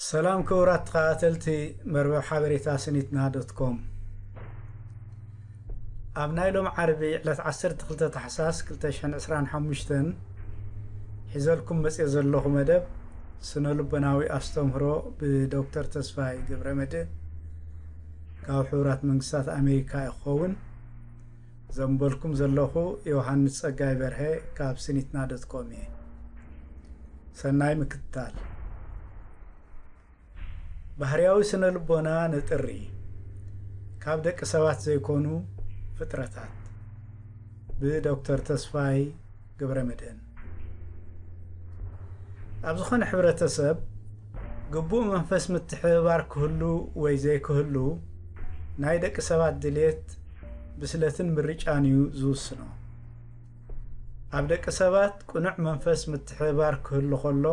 ሰላም ክቡራት ተኸታተልቲ መርበብ ሓበሬታ ስኒትና ዶት ኮም። ኣብ ናይ ሎም ዓርቢ ዕለት ዓሰርተ ክልተ ታሕሳስ ክልተ ሽሕን ዕስራን ሓሙሽተን ሒዘልኩም መጽየ ዘለኹ መደብ ስነ ልቦናዊ ኣስተምህሮ ብዶክተር ተስፋይ ገብረ መድህን ካብ ሕቡራት መንግስታት ኣሜሪካ ይኸውን። ዘንበልኩም ዘለኹ ዮሃንስ ጸጋይ በርሀ ካብ ስኒትና ዶት ኮም እየ። ሰናይ ምክትታል። ባህርያዊ ስነ ልቦና ነጥሪ። ካብ ደቂ ሰባት ዘይኮኑ ፍጥረታት ብዶክተር ተስፋይ ገብረ መድህን። ኣብ ዝኾነ ሕብረተሰብ ግቡእ መንፈስ ምትሕብባር ክህሉ ወይ ዘይክህሉ ናይ ደቂ ሰባት ድልየት ብስለትን ምርጫን እዩ ዝውስኖ። ኣብ ደቂ ሰባት ቅኑዕ መንፈስ ምትሕብባር ክህሉ ከሎ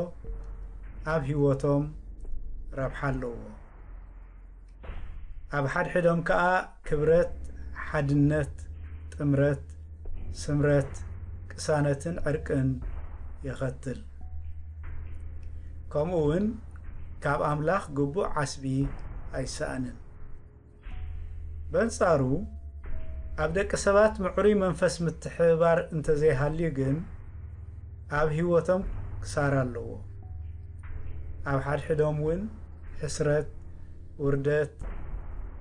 ኣብ ህይወቶም ረብሓ ኣለዎ። ኣብ ሓድሕዶም ከኣ ክብረት፣ ሓድነት፣ ጥምረት፣ ስምረት፣ ቅሳነትን ዕርቅን የኸትል። ከምኡ እውን ካብ ኣምላኽ ግቡእ ዓስቢ ኣይሰኣንን። በንጻሩ ኣብ ደቂ ሰባት ምዕሩይ መንፈስ ምትሕብባር እንተዘይሃልዩ ግን ኣብ ህይወቶም ክሳራ ኣለዎ። ኣብ ሓድሕዶም እውን ሕስረት፣ ውርደት፣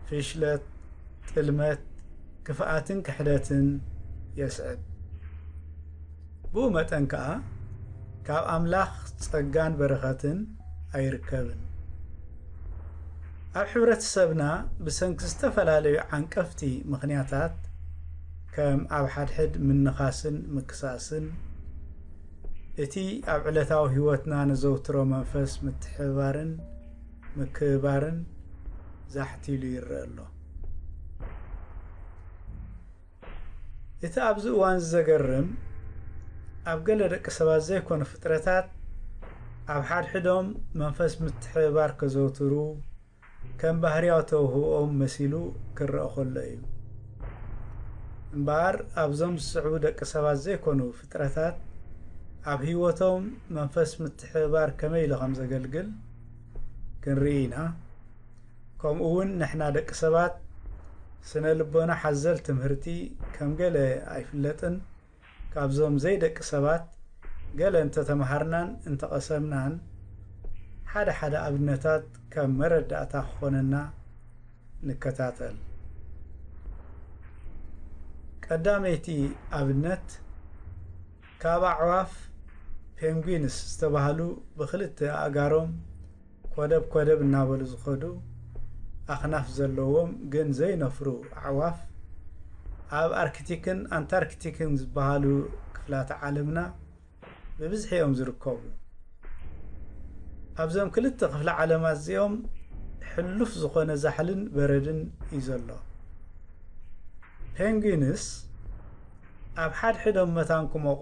ፍሽለት፣ ጥልመት፣ ክፍኣትን ክሕደትን የስዕብ። ብኡ መጠን ከኣ ካብ ኣምላኽ ጸጋን በረኸትን ኣይርከብን። ኣብ ሕብረተሰብና ብሰንኪ ዝተፈላለዩ ዓንቀፍቲ ምኽንያታት ከም ኣብ ሓድሕድ ምንኻስን ምክሳስን እቲ ኣብ ዕለታዊ ህይወትና ነዘውትሮ መንፈስ ምትሕብባርን ምክብባርን ዛሕት ኢሉ ይረአ ኣሎ። እቲ ኣብዚ እዋን ዘገርም ኣብ ገለ ደቂ ሰባት ዘይኮኑ ፍጥረታት ኣብ ሓድሕዶም መንፈስ ምትሕብባር ከዘውትሩ ከም ባህርያዊ ተውህቦኦም መሲሉ ክረአ ከሎ እዩ። እምበኣር ኣብዞም ዝስዕቡ ደቂ ሰባት ዘይኮኑ ፍጥረታት ኣብ ህይወቶም መንፈስ ምትሕብባር ከመይ ኢሉ ከም ዘገልግል ክንርኢ ኢና። ከምኡ እውን ንሕና ደቂ ሰባት ስነ ልቦና ሓዘል ትምህርቲ ከም ገለ ኣይፍለጥን። ካብዞም ዘይደቂ ሰባት ገለ እንተተምሃርናን እንተቐሰምናን ሓደ ሓደ ኣብነታት ከም መረዳእታ ክኾነና ንከታተል። ቀዳመይቲ ኣብነት ካብ ኣዕዋፍ ፔንጉይንስ ዝተባህሉ ብክልተ ኣእጋሮም ኮደብ ኮደብ እናበሉ ዝኸዱ ኣኽናፍ ዘለዎም ግን ዘይነፍሩ ኣዕዋፍ ኣብ ኣርክቲክን ኣንታርክቲክን ዝበሃሉ ክፍላተ ዓለምና ብብዝሒ እዮም ዝርከቡ። ኣብዞም ክልተ ክፍለ ዓለማት እዚኦም ሕሉፍ ዝኾነ ዛሕልን በረድን እዩ ዘሎ። ፔንጉይንስ ኣብ ሓድሕዶም መታን ክሞቑ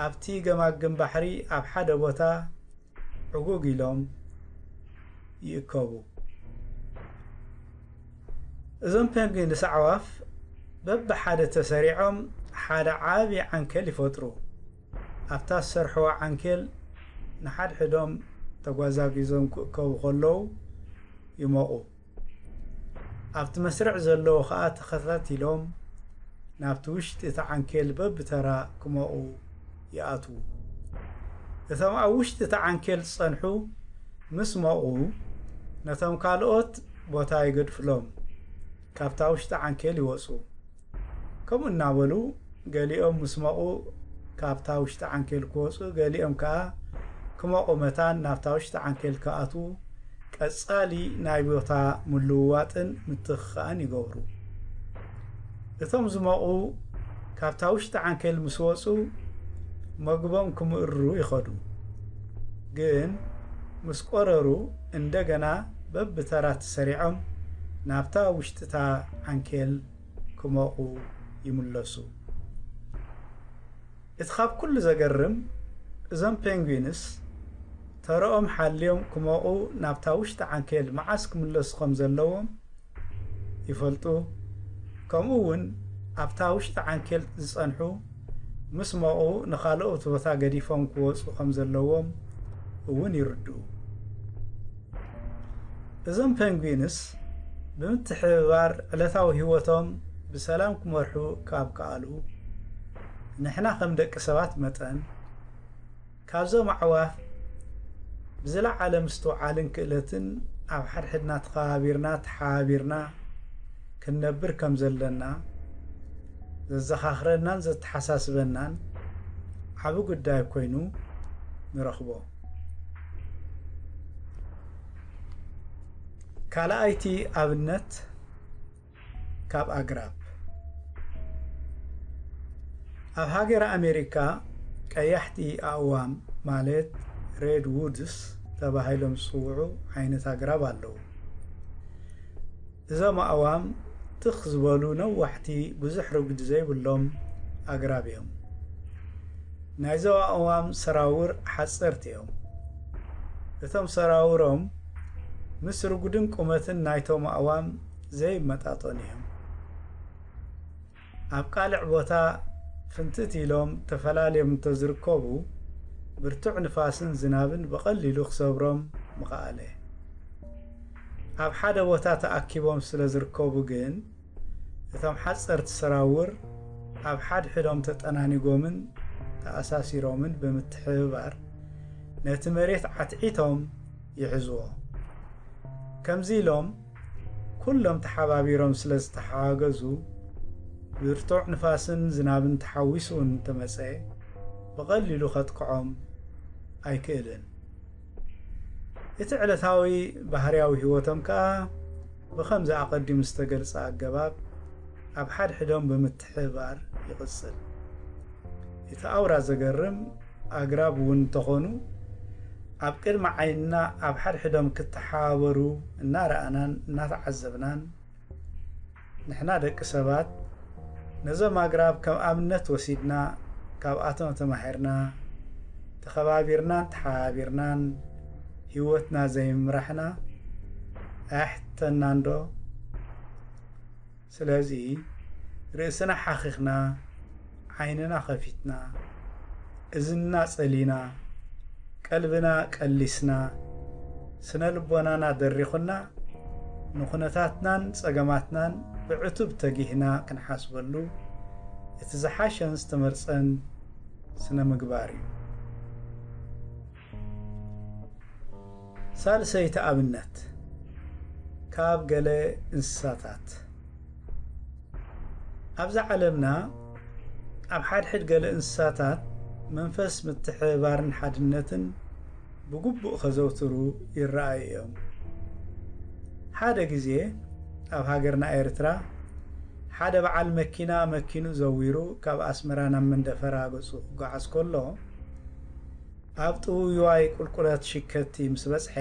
ኣብቲ ገማግም ባሕሪ ኣብ ሓደ ቦታ ዕጉግ ኢሎም ይእከቡ። እዞም ፔንጉይንስ ኣዕዋፍ በብሓደ ተሰሪዖም ሓደ ዓቢ ዓንኬል ይፈጥሩ። ኣብታ ዝሰርሕዋ ዓንኬል ንሓድሕዶም ተጓዛጊዞም ክእከቡ ከለዉ ይሞቑ። ኣብቲ መስርዕ ዘለዉ ኸኣ ተኸታቲሎም ናብቲ ውሽጢ እቲ ዓንኬል በብተራ ክሞቑ ይኣትዉ። እቶም ኣብ ውሽጢ እቲ ዓንኬል ዝጸንሑ ምስ ሞቑ ነቶም ካልኦት ቦታ ይገድፍሎም፣ ካብታ ውሽጢ ዓንኬል ይወጹ። ከምኡ እናበሉ ገሊኦም ምስ ሞቑ ካብታ ውሽጢ ዓንኬል ክወጹ፣ ገሊኦም ከኣ ክሞቑ መታን ናብታ ውሽጢ ዓንኬል ክኣትዉ ቀጻሊ ናይ ቦታ ምልውዋጥን ምትኽኻእን ይገብሩ። እቶም ዝሞቑ ካብታ ውሽጢ ዓንኬል ምስ ወጹ መግቦም ክምእርሩ ይኸዱ። ግን ምስ ቆረሩ እንደገና በብተራ ተሰሪዖም ናብታ ውሽጢታ ዓንኬል ክሞቑ ይምለሱ። እቲ ካብ ኩሉ ዘገርም እዞም ፔንጉይንስ ተረኦም ሓልዮም ክሞቑ ናብታ ውሽጢ ዓንኬል መዓስ ክምለሱ ከም ዘለዎም ይፈልጡ። ከምኡ እውን ኣብታ ውሽጢ ዓንኬል ዝጸንሑ ምስ ሞቑ ንኻልኦት ቦታ ገዲፎም ክወጹ ከም ዘለዎም እውን ይርድኡ። እዞም ፔንግዊንስ ብምትሕብባር ዕለታዊ ህይወቶም ብሰላም ክመርሑ ካብ ከኣሉ፣ ንሕና ከም ደቂ ሰባት መጠን፣ ካብዞም ኣዕዋፍ ብዝለዓለ ምስትውዓልን ክእለትን ኣብ ሓድሕድና ተኸባቢርና ተሓባቢርና ክንነብር ከም ዘለና ዘዘኻኽረናን ዘተሓሳስበናን ዓቢ ጉዳይ ኮይኑ ንረኽቦ። ካልኣይቲ ኣብነት ካብ ኣግራብ። ኣብ ሃገረ ኣሜሪካ ቀያሕቲ ኣእዋም ማለት ሬድ ውድስ ተባሂሎም ዝጽውዑ ዓይነት ኣግራብ ኣለዉ። እዞም ኣእዋም ትኽ ዝበሉ ነዋሕቲ ብዙሕ ርጉድ ዘይብሎም ኣግራብ እዮም። ናይዞም ኣእዋም ሰራውር ሓጸርቲ እዮም። እቶም ሰራውሮም ምስ ርጉድን ቁመትን ናይቶም ኣእዋም ዘይመጣጠኑ እዮም። ኣብ ቃልዕ ቦታ ፍንትት ኢሎም ተፈላልዮም እንተዝርከቡ ብርቱዕ ንፋስን ዝናብን ብቐሊሉ ክሰብሮም ምኸኣለ። ኣብ ሓደ ቦታ ተኣኪቦም ስለ ዝርከቡ ግን እቶም ሓጸርቲ ሰራውር ኣብ ሓድሕዶም ተጠናኒጎምን ተኣሳሲሮምን ብምትሕብባር ነቲ መሬት ዓትዒቶም ይሕዝዎ። ከምዚ ኢሎም ኩሎም ተሓባቢሮም ስለ ዝተሓጋገዙ ብርቱዕ ንፋስን ዝናብን ተሓዊሱ እውን እንተመጸ ብቐሊሉ ከጥቅዖም ኣይክእልን። እቲ ዕለታዊ ባህርያዊ ህይወቶም ከኣ ብኸምዚ ኣቐዲሙ ዝተገልጸ ኣገባብ ኣብ ሓድሕዶም ብምትሕብባር ይቕጽል። እቲ ኣውራ ዘገርም ኣግራብ እውን እንተኾኑ ኣብ ቅድሚ ዓይንና ኣብ ሓድሕዶም ክተሓባበሩ እናረኣናን እናተዓዘብናን ንሕና ደቂ ሰባት ነዞም ኣግራብ ከም ኣብነት ወሲድና ካብኣቶም ተማሂርና ተኸባቢርናን ተሓባቢርናን ህይወትና ዘይምምራሕና ኣያሕተናን ዶ? ስለዚ ርእስና ሓኺኽና ዓይንና ኸፊትና እዝንና ጸሊና ቀልብና ቀሊስና ስነ ልቦናና ደሪኹና ንኹነታትናን ጸገማትናን ብዕቱብ ተጊህና ክንሓስበሉ እቲ ዝሓሸን ዝተመርጸን ስነ ምግባር እዩ። ሳልሰይቲ ኣብነት ካብ ገለ እንስሳታት። ኣብዛ ዓለምና ኣብ ሓድሕድ ገለ እንስሳታት መንፈስ ምትሕብባርን ሓድነትን ብግቡእ ከዘውትሩ ይረኣዩ እዮም። ሓደ ግዜ ኣብ ሃገርና ኤርትራ ሓደ በዓል መኪና መኪኑ ዘዊሩ ካብ ኣስመራ ናብ መንደፈራ ገጹ ክጓዓዝ ከሎ ኣብ ጥውይዋይ ቁልቁለት ሽከቲ ምስ በጽሐ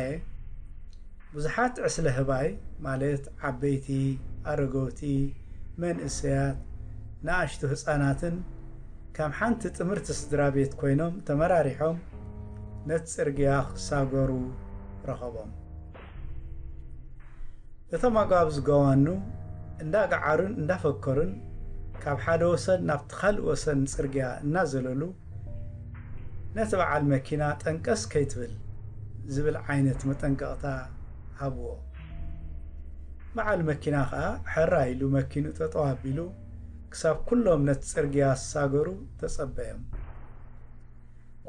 ብዙሓት ዕስለ ህባይ ማለት ዓበይቲ፣ ኣረገውቲ፣ መንእሰያት፣ ንኣሽቱ ህጻናትን ከም ሓንቲ ጥምርቲ ስድራ ቤት ኮይኖም ተመራሪሖም ነቲ ጽርግያ ክሳገሩ ረኸቦም። እቶም ኣጓብዝ ገዋኑ እንዳገዓሩን እንዳፈከሩን ካብ ሓደ ወሰን ናብቲ ካልእ ወሰን ጽርግያ እናዘለሉ ነቲ በዓል መኪና ጠንቀስ ከይትብል ዝብል ዓይነት መጠንቀቕታ ሃብዎ። በዓል መኪና ኸኣ ሕራ ኢሉ መኪኑ ጠጠው ኣቢሉ ክሳብ ኩሎም ነቲ ጽርግያ ዝሳገሩ ተጸበዮም።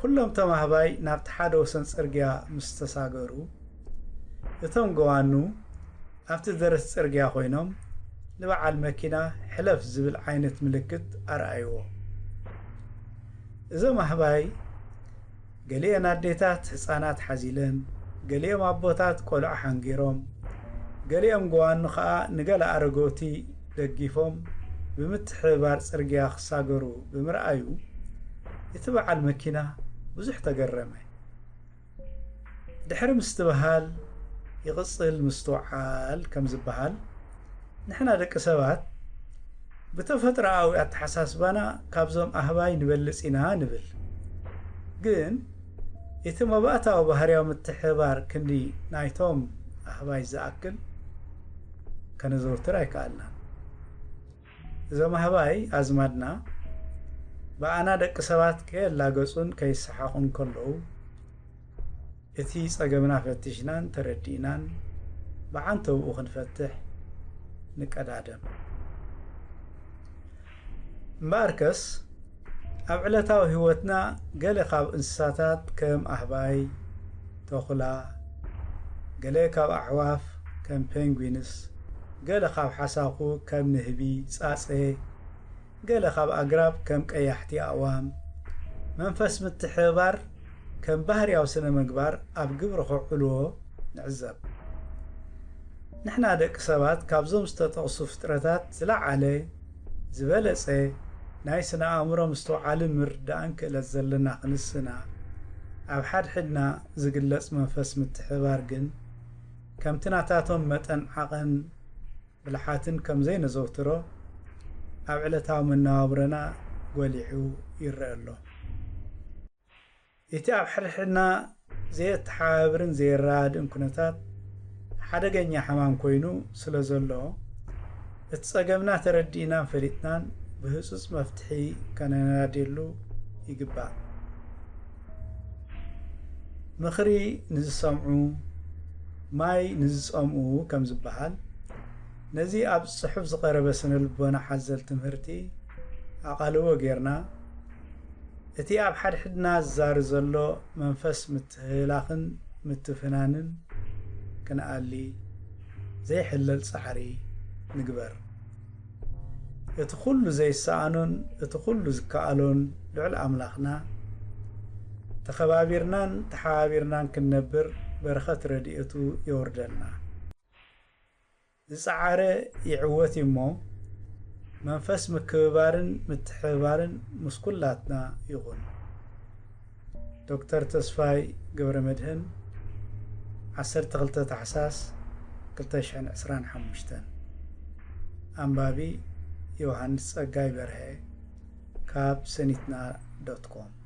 ኩሎም ተማህባይ ናብቲ ሓደ ወሰን ጽርግያ ምስ ተሳገሩ እቶም ገዋኑ ኣብቲ ደረት ጽርግያ ኮይኖም ንበዓል መኪና ሕለፍ ዝብል ዓይነት ምልክት ኣርኣይዎ። እዞም ኣህባይ ገሊአን ኣዴታት ህጻናት ሓዚለን፣ ገሊኦም ኣቦታት ቆልዑ ሓንጊሮም፣ ገሊኦም ገዋኑ ኸኣ ንገለ ኣረገውቲ ደጊፎም ብምትሕብባር ጽርግያ ክሳገሩ ብምርኣዩ እቲ በዓል መኪና ብዙሕ ተገረመ። ድሕሪ ምስትብሃል ይቕጽል ምስትውዓል ከም ዝበሃል ንሕና ደቂ ሰባት ብተፈጥሮኣዊ ኣተሓሳስባና ካብዞም ኣህባይ ንበልጽ ኢና ንብል። ግን እቲ መባእታዊ ባህርያዊ ምትሕብባር ክንዲ ናይቶም ኣህባይ ዝኣክል ከነዘውትር ኣይከኣልናን። እዞም ኣህባይ ኣዝማድና ብኣና ደቂ ሰባት ከየላገጹን ከይሰሓቑን ከለዉ እቲ ጸገምና ፈቲሽናን ተረዲእናን ብዓንተብኡ ክንፈትሕ ንቀዳደም። እምበኣርከስ ኣብ ዕለታዊ ህይወትና ገለ ካብ እንስሳታት ከም ኣህባይ፣ ተኹላ፣ ገለ ካብ ኣዕዋፍ ከም ፔንጉይንስ፣ ገለ ካብ ሓሳኹ ከም ንህቢ፣ ጻጸ፣ ገለ ካብ ኣግራብ ከም ቀያሕቲ ኣእዋም፣ መንፈስ ምትሕብባር ከም ባህርያዊ ስነ ምግባር ኣብ ግብሪ ከውዕልዎ ንዕዘብ። ንሕና ደቂ ሰባት ካብዞም ዝተጠቕሱ ፍጥረታት ዝለዓለ፣ ዝበለጸ ናይ ስነ ኣእምሮ ምስትውዓልን ምርዳእን ክእለት ዘለና ክንስና፣ ኣብ ሓድሕድና ዝግለጽ መንፈስ ምትሕብባር ግን ከምቲ ናታቶም መጠን ዓቐን ብልሓትን ከም ዘይነዘውትሮ ኣብ ዕለታዊ መነባብሮና ጎሊሑ ይረአ ኣሎ። እቲ ኣብ ሕድሕድና ዘየተሓባብርን ዘየረዳድእን ኩነታት ሓደገኛ ሕማም ኮይኑ ስለ ዘሎ፣ እቲ ጸገምና ተረዲእናን ፈሊጥናን ብህጹጽ መፍትሒ ከነናድየሉ ይግባእ። ምኽሪ ንዝሰምዑ፣ ማይ ንዝጸምኡ ከም ዝበሃል፣ ነዚ ኣብ ጽሑፍ ዝቐረበ ስነ ልቦና ሓዘል ትምህርቲ ኣቓልቦ ጌርና፣ እቲ ኣብ ሓድሕድና ዝዛሪ ዘሎ መንፈስ ምትህላኽን ምትፍናንን ክንኣሊ ዘይሕለል ጻዕሪ ንግበር። እቲ ኩሉ ዘይሰኣኖን እቲ ኩሉ ዝከኣሎን ልዑል ኣምላኽና፣ ተኸባቢርናን ተሓባቢርናን ክንነብር በረኸት ረድኤቱ የውርደልና። ዝጸዓረ ይዕወት እዩ እሞ፣ መንፈስ ምክብባርን ምትሕብባርን ምስ ኩላትና ይኹን። ዶክተር ተስፋይ ገብረመድህን፣ ዓሰርተ ክልተ ታሕሳስ ክልተ ሽሕን ዕስራን ሓሙሽተን። ኣንባቢ ዮሃንስ ጸጋይ በርሀ ካብ ሰኒትና ዶት ኮም።